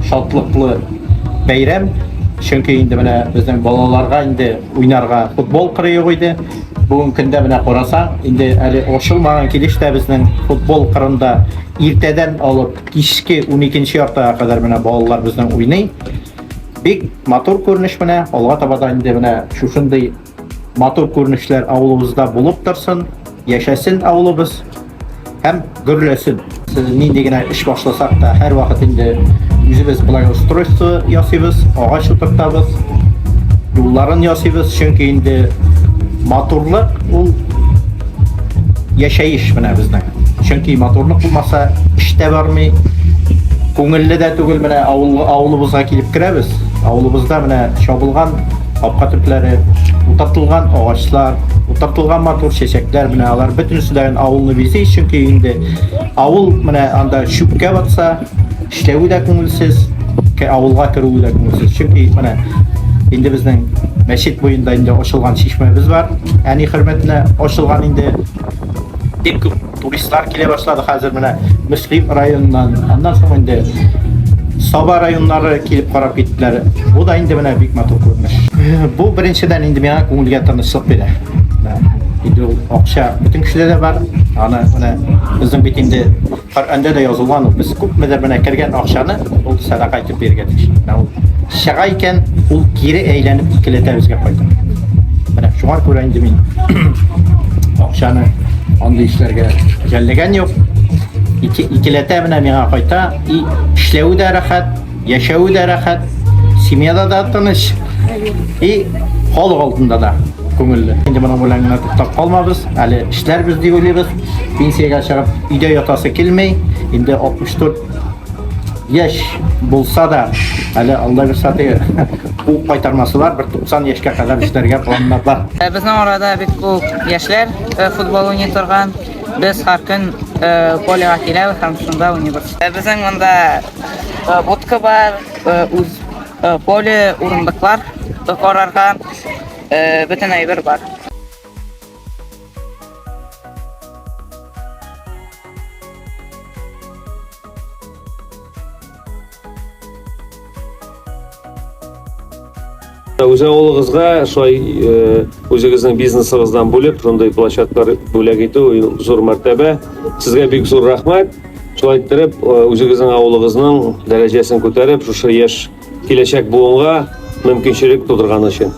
шатлыклы бәйрәм. Чөнки инде менә безнең балаларга инде уйнарга футбол кыры юк иде. Бүгенге көндә менә карасаң, инде әле ачылмаган килеш тә безнең футбол кырында иртәдән алып кичке 12 яртыга кадәр менә балалар безнең уйный. Бик матур күренеш менә, алга таба да инде менә шушындый матур күренешләр авылыбызда булып торсын, яшәсен авылыбыз һәм гөрләсен. Сез нинди генә эш башласак та, һәрвакыт инде үзебез благоустройство ясыйбыз, агач утыртабыз, юлларын ясыйбыз, чөнки инде матурлык ул яшәеш менә безнең. Чөнки матурлык булмаса, эш тә бармый, күңелле дә түгел менә авыл, авылыбызга килеп керәбез. Авылыбызда менә чабылган капка төпләре, утыртылган агачлар, утыртылган матур чәчәкләр, менә алар бөтенесе дә авылны бизи, чөнки инде авыл менә анда чүпкә батса, эшләве дә күңелсез, авылга керүе дә күңелсез. Чөнки менә инде безнең мәчет буенда инде ачылган чишмәбез бар. Әни хөрмәтенә ачылган инде бик күп Туристлар килә башлады хәзер менә Мөслим районыннан. Аннан соң инде Саба районнары килеп карап киттеләр. Бу да инде менә бик матур күренеш. Бу беренчедән инде миңа күңелгә тынычлык бирә. Инде ул акча бөтен кешедә дә бар. Аны менә безнең бит инде Коръәндә дә язылган ул. Без күпмедер менә кергән акчаны ул сәдака итеп бирергә тиеш. Менә ул чыга икән, ул кире әйләнеп икеләтә безгә кайта. Менә шуңа күрә инде мин акчаны андый эшләргә жәлләгән юк. Ике, икеләтә менә миңа кайта. И эшләве дә рәхәт, яшәве дә рәхәт, семьяда да тыныч. И халык алдында да күңелле. Инде моның белән генә туктап калмабыз. Әле эшләрбез дип уйлыйбыз. Пенсиягә чыгып өйдә ятасы килми. Инде 64 яшь булса да, әле Алла бирсә теге куып кайтармасы бар, бер 90 яшькә кадәр эшләргә планнар бар. Э, безнең арада бик күп яшьләр э, футбол уйный торган. Без һәр көн э, полега киләбез һәм шунда уйныйбыз. Безнең монда будка бар, үз поле, урындыклар карарга, бөтен әйбер бар. Үз авылыгызга шулай э, үзегезнең бизнесыгыздан бүлеп, шундый площадкалар бүләк итү зур мәртәбә. Сезгә бик зур рәхмәт. Шулай иттереп, э, үзегезнең авылыгызның дәрәҗәсен күтәреп, шушы яшь киләчәк буынга мөмкинчелек тудырган өчен.